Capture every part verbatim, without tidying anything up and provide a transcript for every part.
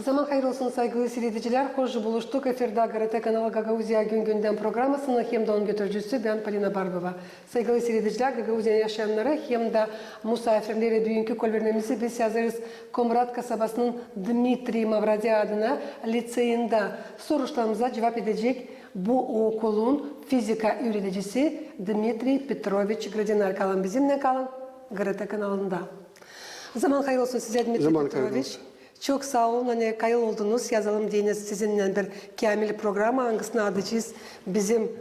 Zaman hayır olsun, saygılı siiredicilär. Hoş buluştuk. Efirdä GRT kanalı Gagauziya gün-gündän programasının hem dä onun götürücüsü bän, Polina Barbova. Saygılı siiredicilär, Gagauziyanın yaşayannarı hem dä musaafirleri, büünkü kolvermemizi biz hazırız Komrat kasabasının Dmitriy Mavrodyan adına liţeyindä. Soruşlarımıza cuvap edecek bu okulun fizika üüredicisi Dmitriy Petroviç Grodinär. Kalın bizimnän, kalın GRT kanalında. Zaman hayır olsun sizä, Dmitriy Petroviç. Çok saa olun, ani kayıl oldunuz, yazalım deyni sizinnän bir käämil programa, angısını adaycez bizim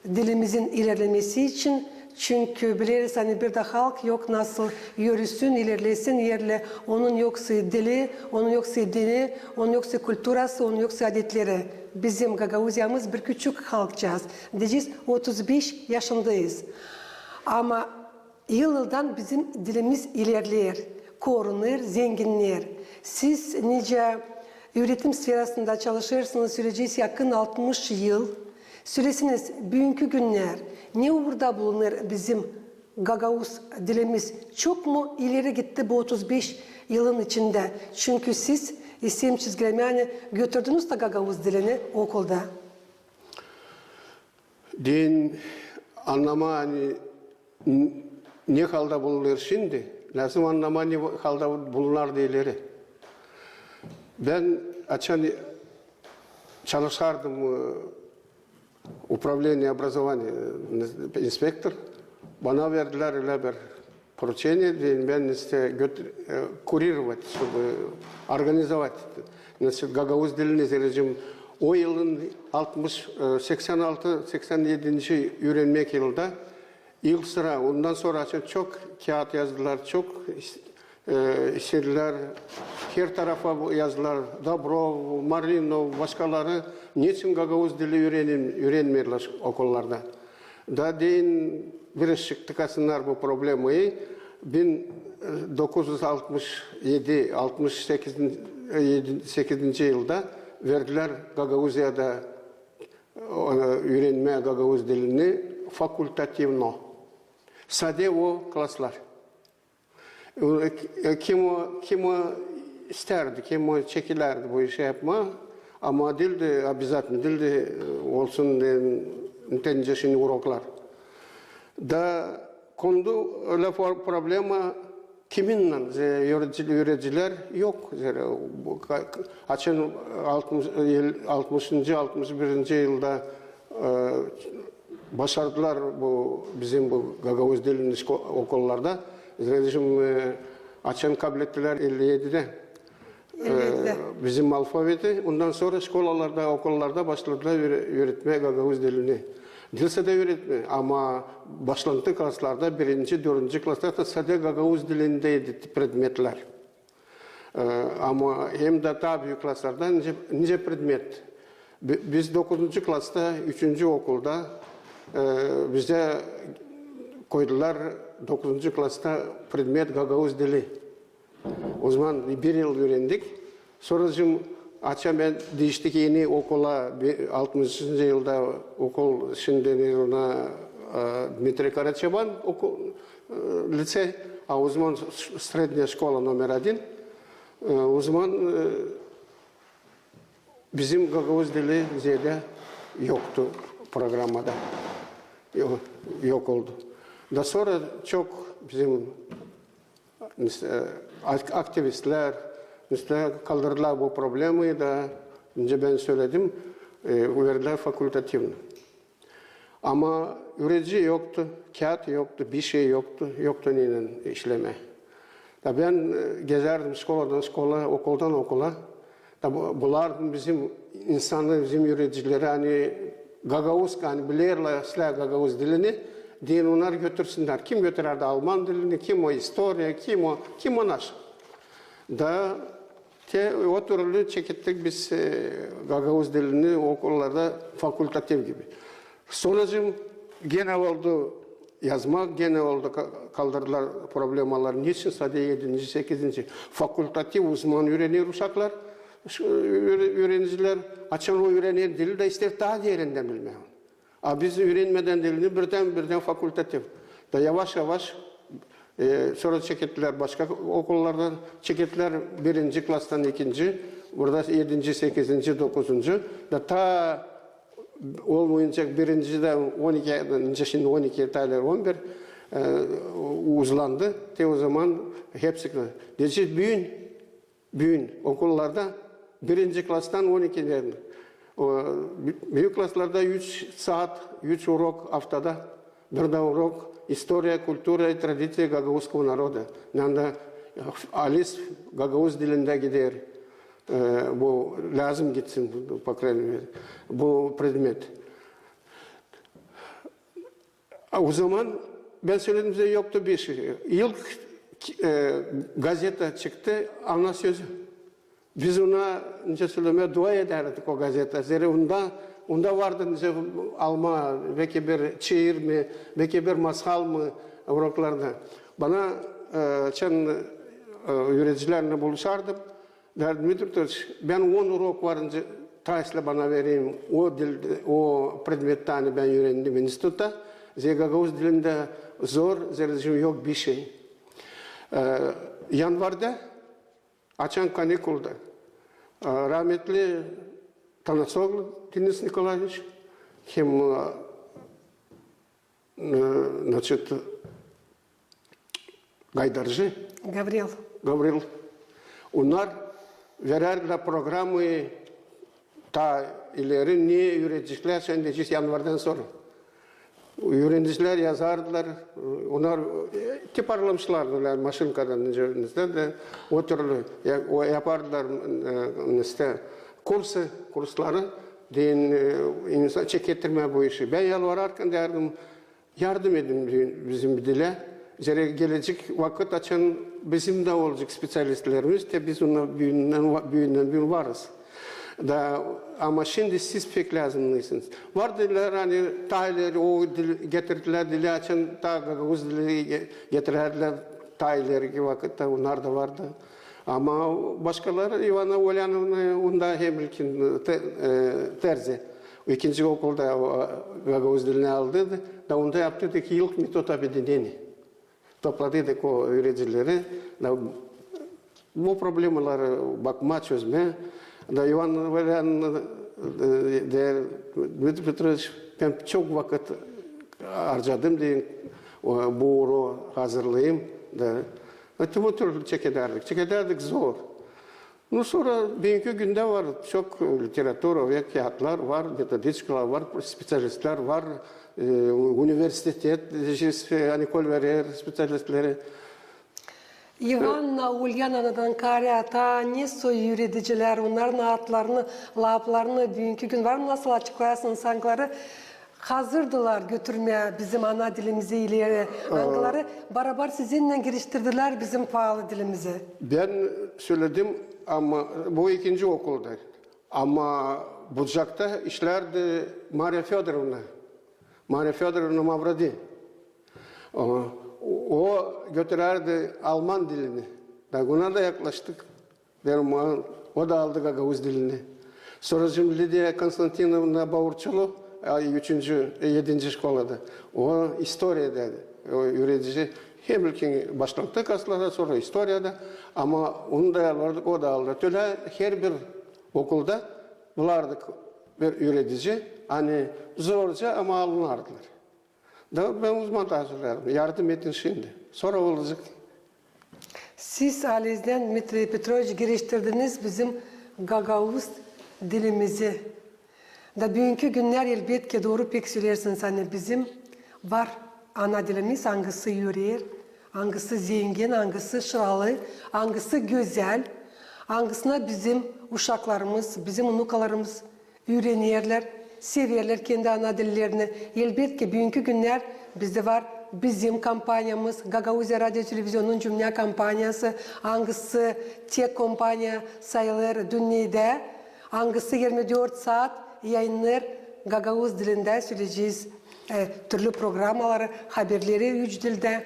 dilimizin ilerlemesi için. Çünkü bileriz, ani bir dä halk yok nasıl yürüsün, ilerlesin, eer onun yoksa dili, onun yoksa dini, onun yoksa kulturası, onun yoksa adetleri. Bizim Gagauziyamız bir küçük halkçaaz. Deyecez, otuz beş yaşındayız. Ama yıl-yıldan bizim dilimiz ilerleer, korunêr, zenginnär. Siz nicä üüretim sferasında çalışêrsınız, söleyecez, yakın altmış yıl. Söleseniz, büünkü günnär ne uurda bulunêr bizim gagauz dilimiz? Çok mu ileri gitti bu otuz beş yılın içindä? Çünkü siz, isteerim çizgilemää, götürdünüz dä gagauz dilini okulda. Deyni annamaa, ani n-, ne halda bulunêr şindi, lääzım annamaa, ne halda bulunardı ileri. Bän açan çalışardım, e, управление образования, e, инспектор, bana verdilär ölä bir поручение, deyni, bän, işte, götür-, e, курировать, чтобы организовать, значит, gagauz dilini, zerä o yılın altmış, e, seksän altı, seksän edinci üürenmäk yılda ilk sıra, ondan sora açan çok kiyat yazdılar, çok, e, isteedilär, her tarafa bu yazdılar, Dobrov, Marinov, başkaları, neçin gagauz dili üürenim-, üürenmeerlär okullarda. Da deyni, biraz çıktıkasınnar bu problemayı. Bin dokuz üz altmış edi, altmış sekiz, e, sekizinci yılda verdilär Gagauziyada, e, üürenmää gagauz dilini факультативно. Sade o klaslar. E, kim o, kim o istärdi, kim o çekilärdi bu işi yapmaa, ama diildi, обязательно diildi, e, olsun, e, neticä şindi uroklar. Da kondu ölä pro-, problema, kiminnän, ze-, üüredicilär yok. Zerä bu ka-, açan altmış, el-, altmışıncı, altmış birinci yılda, e, başardılar bu bizim bu gagauz dilini şko-, okullarda. Zerä, e, açan kablettilär elli edidä, e, bizim alfaveti. Ondan sora şkolalarda, okullarda başladılar üüre-, üüretmää gagauz dilini. Diil sade üüretmää, ama başlantı klaslarda, birinci, dördüncü klaslarda sade gagauz dilindeydi predmetlär. E, ama hem dä taa büük klaslarda nicä, nicä predmet. Bi-, biz dokuzuncu klasta, üçüncü okulda, e, bizä koydular dokuzuncu klasta predmet gagauz dili. O zaman bir yıl üürendik. Sonracıım, açan bän diiştik eni okula, bi-, altmışıncı yılda okul, şindi ona, e, Dmitriy Karaçaban okul, e, liţey, a o zaman s-, средняя школа номер один. E, o zaman, e, bizim gagauz dili zeedä yoktu programada. Yo-, yok oldu. Da sora çok bizim, e, ak-, aktivistlär, işte, kaldırdılar bu problemayı da, nicä bän söledim, e, verdilär факультативно. Ama üüredici yoktu, kiyat yoktu, bişey yoktu, yoktu neylän işlemää. Da bän, e, gezärdim şkoladan şkola, okuldan okula. Da bu-, bulardım bizim insanı, bizim üüredicileri, ani gagauz, ani bilerlär islää gagauz dilini, deyni, onnar götürsünnär. Kim götürärdi alman dilini, kim o istoriya, kim o, kim o naşey. Da te o türlü çekettik biz, e, gagauz dilini okullarda факультатив gibi. Sonracıım genä oldu yazmak, genä oldu ka-, kaldırdılar problemalar. Neçin sade edinci, sekizinci? Факультатив, o zaman üürener uşaklar, ş-, üüre-, üürenicilär, açan o üürener dili dä isteer taa derindän bilmää. A biz üürenmedän dilini birdän, birdän факультатив. Da yavaş-yavaş, e, sora çekettilär başka okullardan, çekettilär birinci klastan ikinci, Burada edinci, sekizinci, dokuzuncu da taa olmayacek birinci dä on iki, nicä şindi on iki, tayları on bir, e, uzlandı. Te ozaman hepsi kla-, deyecez, büün, büün okullarda birinci klastan on ikidän, o, bü-, büük klaslarda üç saat, üç urok aftada, bir dä urok «История, культура и традиции гагаузского народа». Neredä, e, ALIS gagauz dilindä gider. E, bu lääzım gitsin, bu, по крайней мере, bu predmet. A, ozaman bän söledim, bizä yoktu bişey. İlk, e, gazeta çıktı, «Ana sözü». Biz ona, nicä sölemää, dua edärdik o gazeta. Zerä onda, onda vardı nicä alma, beki bir şiir mi, beki bir masal mı uroklarda. Bana, e, açan, e, üüredicilerlän buluşardım, deerdi: «Dmitri Petroviç, bän on urok var nicä, taa islää bana vereyim o dil, o predmettä, ani bän üürendim institutta. Zerä gagauz dilindä zor, zerä yok bişey». E, yanvarda, açan kanikulda, e, rahmetli Tanasoglu Denis Nikolaeviç hem, e, e, значит, Gaydarcı Gavril. Gavril. Onnar verärdilär programayı taa ileri, ne üüredeceklär şindi yanvardan sora. Üürenicilär yazardılar, onnar, e, tiparlamışlardılar maşinkadan, nicä, nicä dä, o türlü, ya, o yapardılar, e, işte, kursı, kursları, deyin, e, insan çeketirmää bu işi. Bän yalvararkan deerdim, yardım edin bi-, bizim dilä. Zerä gelecek vakıt, açan bizim dä olacek speţialistlerimiz, te biz onu büündän, büündän büün varız. Da, ama şindi siz pek lääzımnıysınız. Vardılar, ani taa ileri o dil, getirdilär dili, açan taa gagauz dili ge-, getirärdilär taa ileriki vakıtta, onnar da vardı. Ama başkaları, İvana Ulyanovna, onda hem ilkin te-, e, terzi. İkinci okulda o, gagauz dilini aldı, da onda yaptı ki ilk метод объединения. Topladıydık o üüredicileri, da bu problemaları bakmaa, çözmää. Da İvan Valyan, e, deer: «Dmitri Petroviç, bän çok vakıt harcadım, deyin, o, bu uro hazırlayım da». E, te bu türlü çekedärdik. Çekedärdik zor. Ну, sora büünkü gündä var çok literatura, var kiyatlar, var metodiçkalar, var speţialistlär, var, e, universitet, e, ani kol verer speţialistleri. İvanna Ulyanovnadan kaarä taa ne soy üüredicilär, onnarın adlarını, laflarını büünkü gün var mı, nasıl açıklayasınız, angıları hazırdılar götürmää bizim ana dilimizi ileri, angıları barabar sizinnän geliştirdilär bizim paalı dilimizi? Bän söledim, ama bu ikinci okulda. Ama Bucakta işlärdi Mariya Födorovna. Mariya Födorovna Mavrodi. O, o götürärdi alman dilini. Da ona da yaklaştık. Deerim, o da aldı gagauz dilini. Sora bizim Lidiya Konstantinovna Baurçulu, a, üçüncü, e, edinci şkolada. O istoriyada, o üüredici, hem ilkin başlangıç klaslarda, sora istoriyada. Ama onu da aldı, o da aldı. Ölä herbir okulda bulardık bir üüredici, ani zorca, ama alınardılar. Da bän o zaman da hazırlarım. Yardım edin şindi. Sora olacek. Siz, alizdän, Dmitriy Petroviç, geliştirdiniz bizim gagauz dilimizi. Da büünkü günnär, elbetki, dooru pek söleersiniz, ani bizim var ana dilimiz, angısı üreer, angısı zengin, angısı şıralı, angısı gözäl, angısına bizim uşaklarımız, bizim unukalarımız üürenerlär, severlär kendi ana dillerini. Elbetki, büünkü günnär bizdä var bizim kompaniyamız, Gagauziya radio televizionunun cümnä kompaniyası, angısı tek kompaniya sayılêr dünnedä, angısı irmi dört saat yayınnar gagauz dilindä, söleyecez, e, türlü programaları, haberleri üç dildä.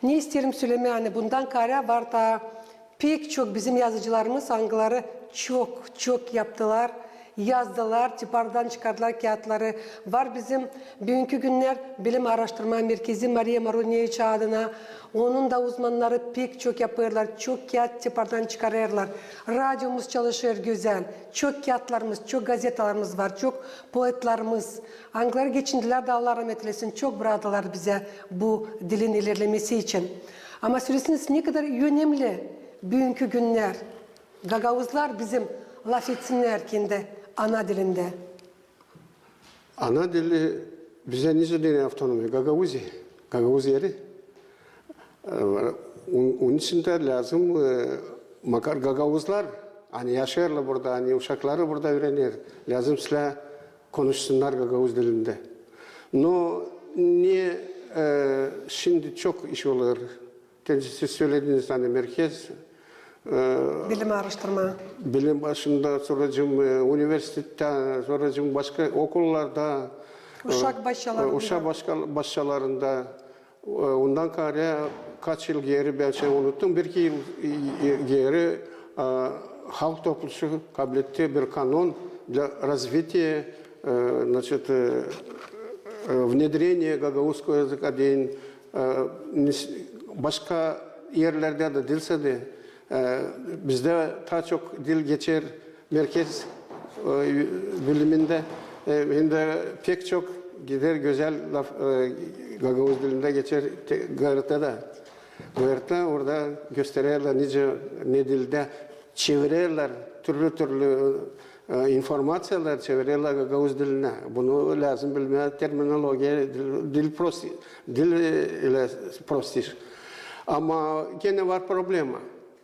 Ne isteerim sölemää, ani bundan kaarä var taa pek çok bizim yazıcılarımız, angıları çok, çok yaptılar. Yazdılar, tipardan çıkardılar kiyatları. Var bizim büünkü günnär bilim aaraştırma merkezi Mariya Maruneviç adına. Onun da uzmannarı pek çok yapêrlar, çok kiyat tipardan çıkarêrlar. Radiomuz çalışêr gözäl, çok kiyatlarımız, çok gazetalarımız var, çok poetlarımız. Angıları geçindilär dä, Allah rahmet eylesin, çok bradılar bizä bu dilin ilerlemesi için. Ama söleseniz, ne kadar önemli büünkü günnär gagauzlar bizim lafetsinnär kendi ana dilindä. Ana dili bizä nicä deyni avtonomiya? Gagauziya, Gagauz Eri. E, on-, onun için dä lääzım, e, makar gagauzlar, ani yaşêêrlar burada, ani uşakları burada üürener, lääzım islää konuşsunnar gagauz dilindä. No ne, e, şindi çok iş olêr. Te siz sölediniz, ani merkez, e, bilim aaraştırma, bilim başında, sora, e, universitettä, sora başka okullarda, e, uşak başçalarında, e, uşak başka-, başçalarında, e, ondan kaarä kaç yıl geeri, bän şindi unuttum, bir-iki yıl, e, e, geeri, e, Halk Topluşu kabletti bir kanon для развития, e, значит, e, e, внедрения гагаузского языка deyni, e, nis-, başka erlerdä dä diil sade, e, bizdä taa çok dil geçer merkez, e, bilimindä, e, hem dä pek çok gider gözäl laf, e, gagauz dilindä geçer te-, GRT-da. GRT orada göstererlär, nicä, ne dildä çevirerlär türlü-türlü e, informaţiyalar çevirerlär gagauz dilinä. Bunu lääzım bilmää, terminologiya, dil, dil prost, dil, e, ölä prost iş. Ama genä var problema.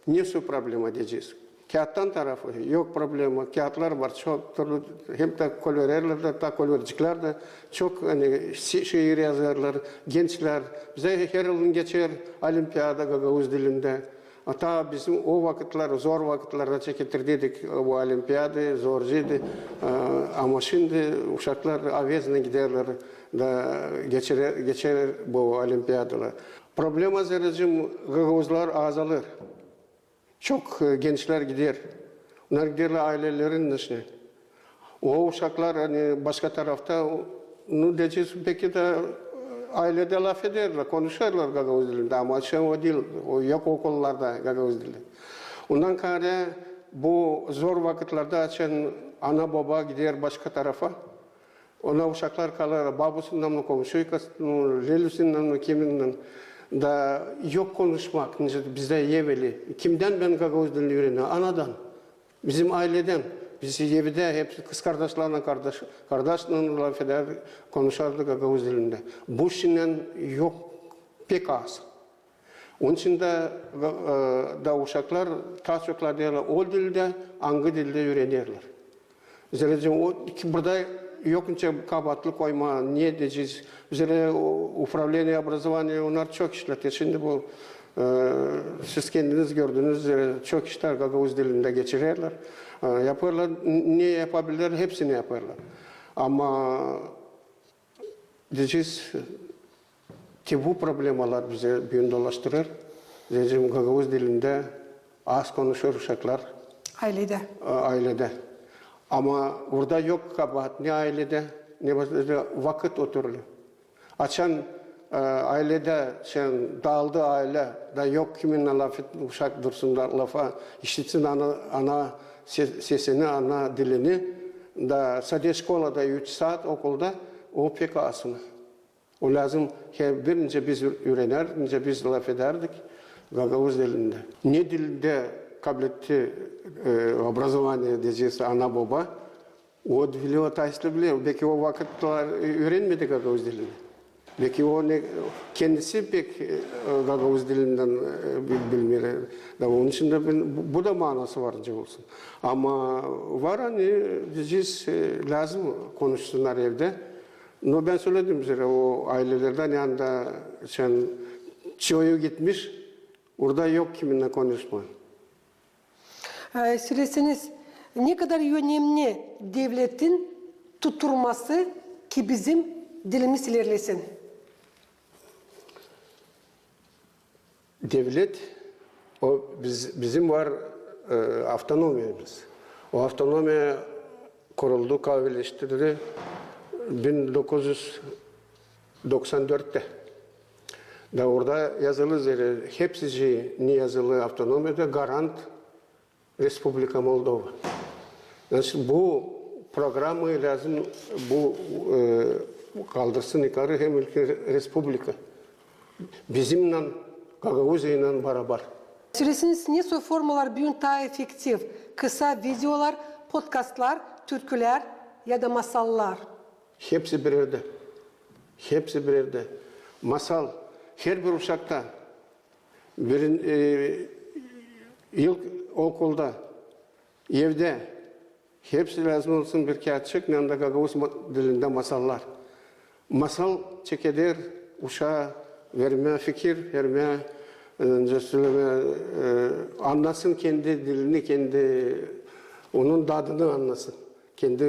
Ne su problema deyecez? Kiyattan tarafı yok problema. Kiyatlar var çok türlü, hem dä kolörerlär dä, taa kolörciklär dä çok, ani, şi-, şiir yazêrlar gençlär. Bizä her yılın geçer olimpiada gagauz dilindä. A taa bizim o vakıtlar, zor vakıtlarda çekettirdiydik bu olimpiadayı, zorcuydu. E, ama şindi uşaklar ovezno giderlär da geçirer, geçer bu olimpiadaları. Problema, zerä gagauzlar azalêr. Çok, e, gençlär gider. Onnar giderlär aylelerinnän dışına. O uşaklar, ani, başka tarafta, o, nu, deyecez, beki dä, e, ayledä lafederlär, konuşêrlar gagauz dilindä, ama şindi o diil, o yok okullarda gagauz dili. Ondan kaarä bu zor vakıtlarda, açan ana-boba gider başka tarafa, ona uşaklar kalêr babusınnan mı, komşuykasınnan mı, lelüsünnän mı, kiminnän. Da yok konuşmak, nicä bizdä evveli. Kimdän bän gagauz dilini üürenerim? Anadan. Bizim ayledän, biz evdä hep kızkardaşlarlan, kardaş, kardaşlan lafeder, konuşardık gagauz dilindä. Bu şindän yok, pek az. Onun için dä, e, da uşaklar taa çok lafederlär o dildä, angı dildä üürenerlär. Zerä o, ki burada yok nicä kabaatlı koymaa, ne deyecez. Zerä o управление образования, onnar çok işlär. Şindi bu, e, siz kendiniz gördünüz, zerä çok işlär gagauz dilindä geçirerlär. E, yapêrlar, n-, ne yapabilirlär, hepsini yapêrlar. Ama deyecez, te bu problemalar bizä büün dolaştırêr. Deyecez, gagauz dilindä az konuşêr uşaklar. Ayledä. A, ayledä. Ama burada yok kabaat ne ayledä, ne başka, vakıt o türlü. Açan, e, ayledä, şindi daaldı aylä, da yok kiminnän lafet, uşak dursun da lafa, işitsin ana, ana se-, sesini, ana dilini, da sade şkolada üç saat okulda, o pek az ona. O lääzım, ki birinci biz ü-, üürener, nicä biz lafedärdik gagauz dilindä. Ne dilindä kabletti, e, образование deyecez ana-boba, o dili o taa islää biler. Beki o vakıtlar üürenmedi gagauz dilini. Beki o ne, kendisi pek, e, gagauz dilindän, e, bi-, bilmeer. Da onun için dä bu, bu da manası var nicä olsun. Ama var, ani, deyecez, e, lääzım konuşsunnar evdä. No bän söledim sizä, o aylelerdän yanında şindi çoyu gitmiş, orada yok kiminnän konuşmaa. E, söleseniz, ne kadar önemli devletin tutturması, ki bizim dilimiz ilerlesin? Devlet, o biz, bizim var, e, avtonomiyamız. O avtonomiya kuruldu, kavileştirildi bin dokuz üz doksan dörttä. Da orada yazılı üzerä, hepsicii ne yazılı avtonomiyada garant Respublika Moldova. Значит, bu programayı lääzım bu, e, kaldırsın yukarı hem ilki respublika. Bizimnän, Gagauziyaylan barabar. Söleseniz, ne soy formalar büün taa efektiv? Kısa videolar, podkastlar, türkülär ya da masallar? Hepsi bir erdä. Hepsi bir erdä. Masal. Herbir uşakta, birin-, e, ilk okulda, evdä, hepsi lääzım olsun bir kiyatçık, yanında gagauz ma-, dilindä masallar. Masal çekeder uşaa, vermää fikir, vermää, e, ne sölemää, e, annasın kendi dilini, kendi, onun dadını annasın. Kendi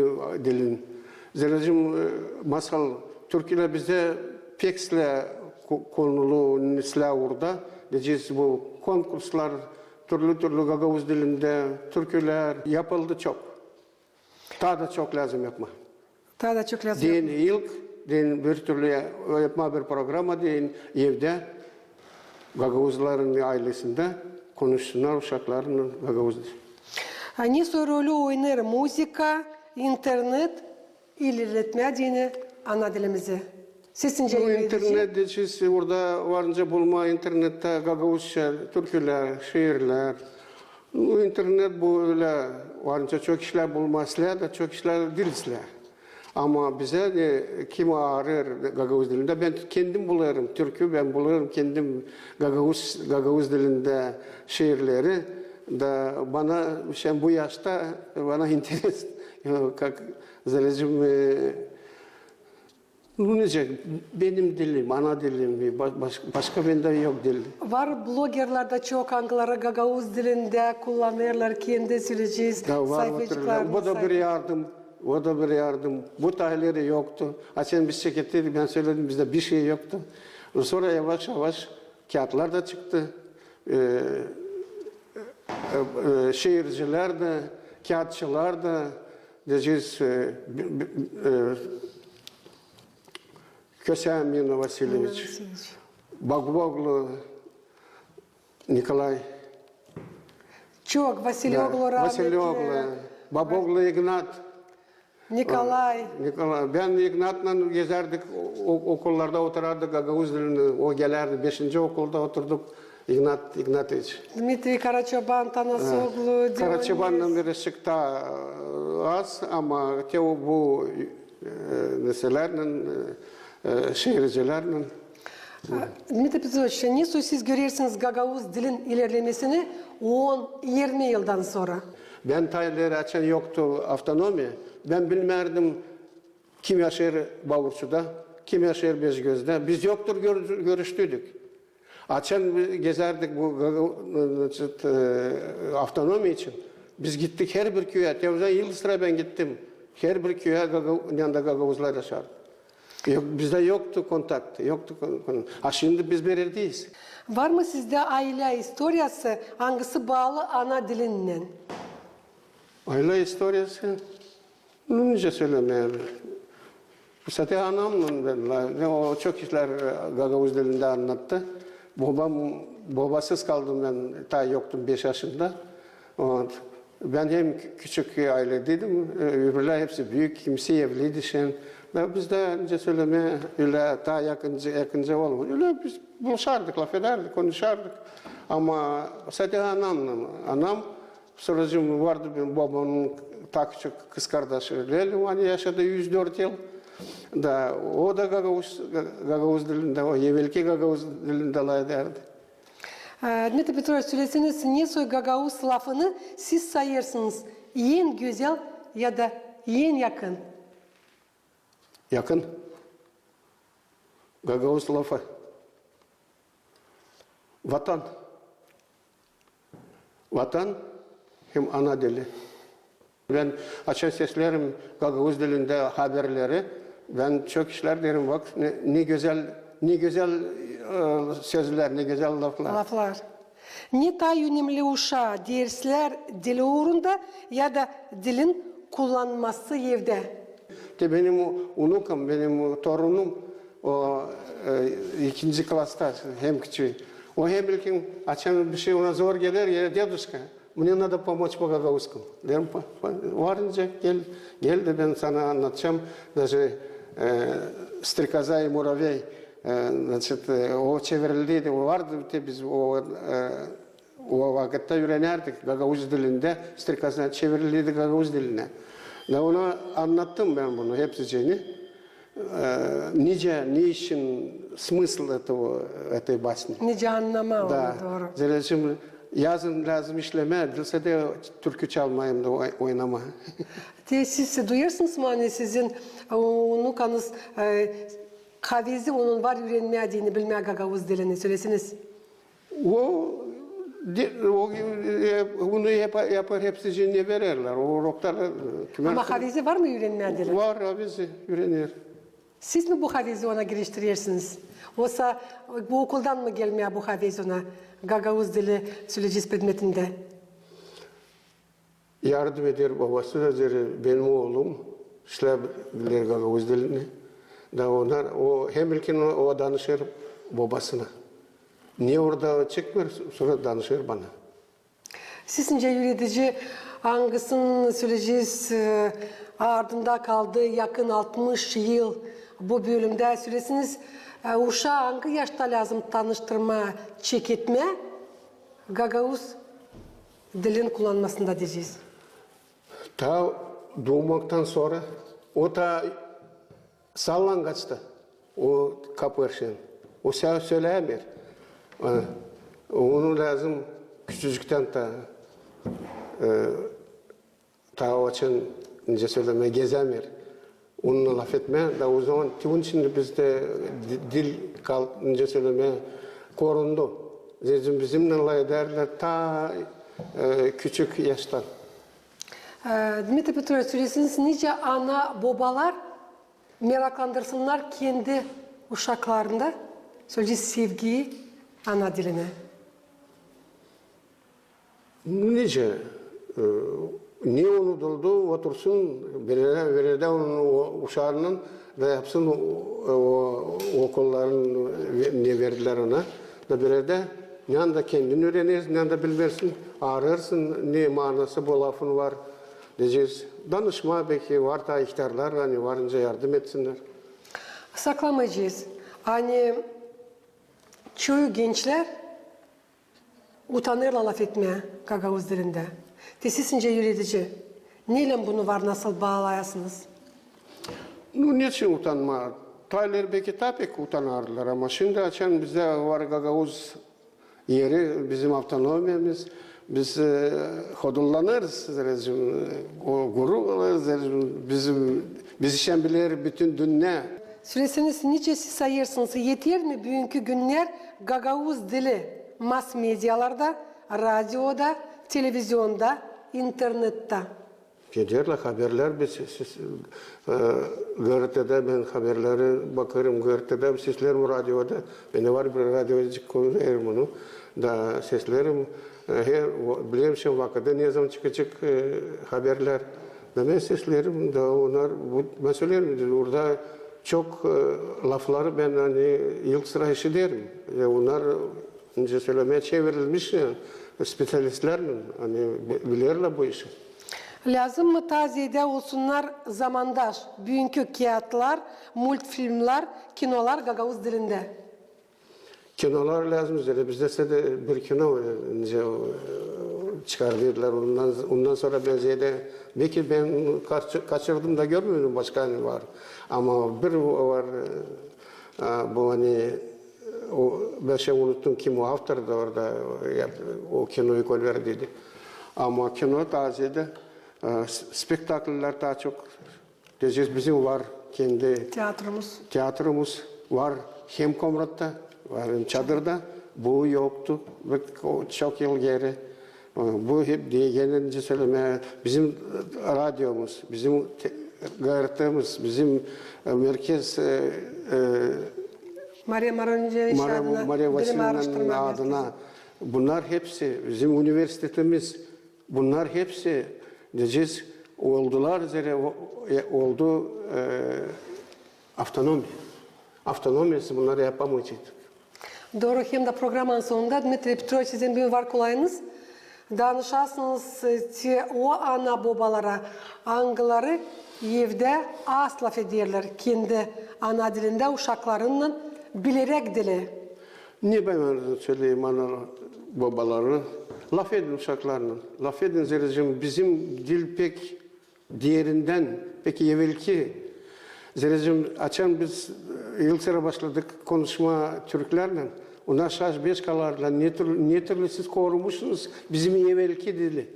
dilin. Zerä, e, masal, türkülär bizdä pek islää ko-, konulu, islää orada. Deyecez, bu konkurslar, türlü-türlü gagauz dilindä türkülär yapıldı çok. Taa da çok lääzım yapmaa. Taa da çok lääzım yapmaa. Deyni ilk, deyni bir türlü ya-, yapmaa bir programa, deyni evdä, gagauzların aylesindä konuşsunnar uşaklarınnan gagauz dili. A ne soy rolü oynêêr muzıka, internet ilerletmää deyni ana dilimizi? Siz sincä... Ну, интернет deyecez, orada varınca bulmaa internettä gagauzça türkülär, şiirlär. Ну, интернет bu ölä, varınca çok işlär bulmaa islää da, çok işlär diil islää. Ama bizä, e, kim aarêêr gagauz dilindä, bän kendim bulêrım türkü, bän bulêrım kendim gagauz, gagauz dilindä şiirleri. Da bana, şindi bu yaşta bana interes, как, zerä, e, ну, nicä, benim dilim, ana dilim, ba-, baş-, başka bendä yok dil. Var blogerlär dä çok, angıları gagauz dilindä kullanêrlar kendi, söleyecez, sayfacıklarını. Da var o türlü. O da bir yardım, o da bir yardım. Bu tayları yoktu. Açan biz çekettik, bän söledim, bizdä bişey yoktu. Sora yavaş-yavaş kiyatlar da çıktı. E, e, e, şiircilär dä, kiyatçılar da, deyecez, e, bi-, bi-, e, Köse Mino Vasilyeviç, Mino Vasilyeviç. Babuoglu Nikolay. Çok, Vasilyooglu, da, rahmetli. Vasilyooglu, Babuoglu İgnat. Nikolay. Nikolay. Bän İgnatlan gezärdik, o-, o-, okullarda oturardık, gagauz dilini, o gelärdi, beşinci okulda oturduk, İgnat İgnatiç. Dmitriy Karaçoban, Tanasooglu, Dionis. Karaçobannan biraz çıktı az, ama te o bu, e, nesilärlän, e, e, şiircilärlän. Dmitriy Petroviç, ne soy siz görersiniz gagauz dilin ilerlemesini on, irmi yıldan sora? Bän taa ileri, açan yoktu avtonomiya, bän bilmärdim, kim yaşêêr Baurçuda, kim yaşêêr Beşgözdä. Biz yoktur gör-, görüştüydük. Açan biz gezärdik bu, e, значит, e, avtonomiya için, biz gittik herbir küüyä. Te o zaman yıl sıra bän gittim. Herbir küüyä gaga-, yanında gagauzlar yaşardı. Yok, bizdä yoktu kontakt, yoktu kon-, kon-, a şindi biz bir erdeyiz. Var mı sizdä aylä istoriyası, angısı baalı ana dilinnän? Aylä istoriyası? Ну, nicä sölemää. Sade anamnan bän, la-, o çok işlär, e, gagauz dilindä annattı. Bobam, bobasız kaldım bän, taa yoktum beş yaşında. Вот. Bän hem kü-, küçük ayledäydim, e, öbürlär hepsi büük, kimisi evliydi şindi. Da bizdä, nicä sölemää, ölä taa yakınca, yakınca olmadı. Ölä biz buluşardık, lafedärdik, konuşardık. Ama sade anamnan, anam, sora vardı benim bobamın taa küçük kızkardaşı Leli, ani yaşadı üz dört yıl. Da o da gagauz, ga-, gagauz dilindä, o evelki gagauz dilindä lafedärdi. E, Dmitriy Petroviç, söleseniz, ne soy gagauz lafını siz sayêrsınız en gözäl ya da en yakın? Yakın. Gagauz lafı. Vatan. Vatan hem ana dili. Bän açan seslerim gagauz dilindä haberleri, bän çok işlär deerim, bak, ne, ne gözäl, ne gözäl, e, sözlär, ne gözäl laflar. Laflar. Ne taa önemli uşaa, derslär dil uurunda ya da dilin kullanması evdä? Te benim unukum, benim torunum, o, e, ikinci klasta, hem küçüü. O hem ilkin açan bir şey ona zor geler, ya, "Deduşka, мне надо помочь по-гагаузски". Deerim, "Pa-, pa-, var nicä, gel, gel dä bän sana annadacam, даже, e, "Стрекоза и муравей", e, значит, e, o çevirildi, vardı te biz o, e, o vakıtta üürenärdik gagauz dilindä, "Стрекоза" çevirildi gagauz dilinä. Da ona annattım bän bunu hepsicini. E, nicä, ne için, смысл этого, этой басни. Nicä annamaa onu, dooru. Zerä yazın lääzım işlemää, diil sade türkü çalmaa hem dä oy-, oynamaa. Te siz duyêrsınız mı, ani sizin, e, unukanız, e, havezi onun var üürenmää deyni, bilmää gagauz dilini, sölesiniz. O, de, o, e, bunu hep, yapêr, hepsicini vererlär. O urokta, e, kimär... Ama havezi var mı üürenmää dilini? Var, havezi üürener. Siz mi bu havezi ona giriştirersiniz? Osa bu okuldan mı gelmää bu havezi ona, gagauz dili söleyecez predmetindä? Yardım eder bobası da, zerä benim oolum işlää biler gagauz dilini. Da onnar, o hem ilkin o, o danışêr bobasına. Ne orada çekmeer, sora danışêr bana. Siz nicä üüredici, angısını söleyecez, e, ardında kaldı yakın altmış yıl bu bölümdä. Sölesiniz, e, uşaa angı yaşta lääzım tanıştırmaa, çeketmää gagauz dilin kullanmasında deyecez? Taa duumaktan sora, o taa sallangaçta, o kapêr şindän. O sö-, söleyämeer. E, onu lääzım küçücüktän taa, e, taa açan, nicä sölemää, gezämeer. Onunnan lafetmää, da o zaman, te onun için bizdä di-, dil kal-, nicä sölemää, korundu. Bizim, bizimnän lafedärlär taa, e, küçük yaştan. E, Dmitri Petroviç, sölesiniz, nicä ana-bobalar meraklandırsınnar kendi uşaklarında, söleyecez, sevgiyi ana dilinä? Nicä, e, ne unuduldu, otursun, bir erdä, bir erdä onun o uşaanın da yapsın o, o okulların, ne verdilär ona. Da bir erdä, ne anda kendin üürenersin, ne anda bilmeersin, aarêrsın, ne maanası bu lafın var. Deyecez, danışmaa beki, var taa ihtärlar, ani varınca yardım etsinnär. Saklamayacez. Ani çoyu gençlär utanêrlar lafetmää gagauz dilindä. Te siz nicä üüredici, neylän bunu var nasıl baalayasınız? Nu, neçin utanmaa? Taylar beki taa pek utanardılar, ama şindi açan bizdä var gagauz eri, bizim avtonomiyamız, biz, e, hodullanêrız, rezim, e, o, gurur alêrız, rezim, bizim, bizi şindi biler bütün dünnä. Söleseniz, nicä siz sayêrsınız, eter mi büünkü günnär gagauz dili mass-medialarda, radioda, televizionda, internettä? Ederlär haberlär, biz ses-, ses-, e, GRT-dä bän haberleri bakêrım, GRT-dä seslerim radioda. Bendä var bir radiocuk, koyêrım onu. Da seslerim, e, her, o, bilerim, şindi vakıdı, ne zaman çıkacek, e, haberlär. Da bän seslerim, da onnar, bu, bän söleerim, orada çok, e, lafları bän, ani, ilk sıra işiderim. E, onnar, nicä sölemää, çevirilmiş, e, specialistlärlän, ani, bi-, bilerlär bu işi. Lääzım mı taa zeedä olsunnar zamandaş, büünkü kiyatlar, multfilmlär, kinolar gagauz dilindä? Kinolar lääzım, zerä bizdä sade bir kino, e, nicä, e, çıkardıydılar. Ondan, ondan sora bän zeedä, beki bän kaç-, kaçırdım da görmedim, başka ne var. Ama bir var, e, bu, ani, o, bän şindi unuttum, kim o avtor da orada, e, o kinoyu kolverdiydi. Ama kino taa zeedä, e, s-, spektakıllär taa çok. Deyecez, bizim var kendi teatrumuz. Teatrumuz var hem Komratta, var hem Çadırda. Bu yoktu. Bak, o çok yıl geeri. Bu hep diye, genä nicä sölemää, bizim radiomuz, bizim te-, GRT-miz, bizim, e, merkez, e, e, Mariya Maronicevich Mariya, adına Mariya bilim Vasilyevnanın araştırma adına. Merkezi. Bunnar hepsi bizim universitetimiz. Bunnar hepsi, deyecez, Oldular, zerä o-, e, oldu, e, avtonomiya. Avtonomiyasız bunnarı yapamayacektık. Dooru, hem dä programanın sonunda, Dmitriy Petroviç, sizin büün var kolayınız danışasınız, e, te o ana-bobalara, angıları evdä az lafederlär kendi ana dilindä uşaklarınnan, bileräk diil. Ne bän söleyim ana-bobalara? Lafedin uşaklarınnan. Lafedin, zerä bizim dil pek deerindän, pek evelki. Zerä açan biz, e, ilk sıra başladık konuşmaa türklärlän, onnar şaş-beş kalardılar, ne türlü, ne türlü siz korumuşsunuz bizim evelki dili.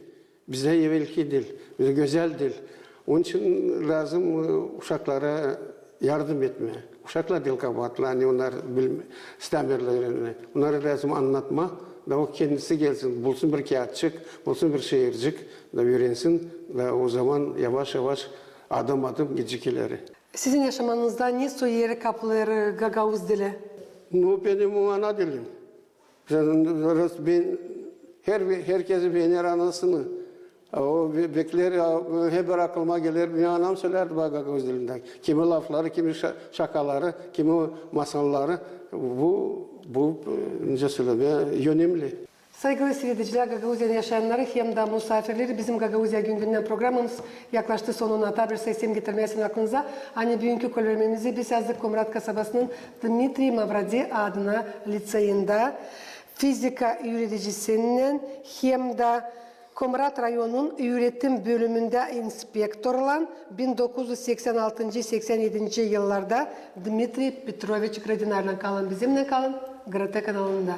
Bizdä evelki dil, bizdä gözäl dil. Onun için lääzım, e, uşaklara yardım etmää. Uşaklar diil kabaatlı, ani onnar bilm-, istämeerlär. Onnara lääzım annatmaa, da o kendisi gelsin, bulsun bir kiyatçık, bulsun bir şiircik, da üürensin, da o zaman yavaş-yavaş, adım-adım gidecek ileri. Sizin yaşamanızda ne soy eri kaplêêr gagauz dili? Nu, benim o ana dilim. Sen, ben, her, herkezi beener anasını. O be-, bekleer, ya, hep bir aklıma geler, benim anam sölärdi bana gagauz dilindä. Kimi lafları, kimi şa-, şakaları, kimi masalları. Bu, bu, e, nicä sölemää, önemli. Saygılı siiredicilär, Gagauziyanın yaşayannarı hem dä musaafirleri, bizim Gagauziya gün-gündän programamız yaklaştı sonuna. Taa bir seslem getirmää isteerim aklınıza, ani büünkü körülmemizi biz yazdık Komrat kasabasının Dmitriy Mavrodi adına liţeyindä fizika üüredicisininnän hem dä Komrat rayonunun üüretim bölümündä inspektorlan bin dokuz üz seksän altıncı seksän edinci yıllarda Dmitriy Petroviç Grodinarlan. Kalın bizimnän, kalın GRT kanalında.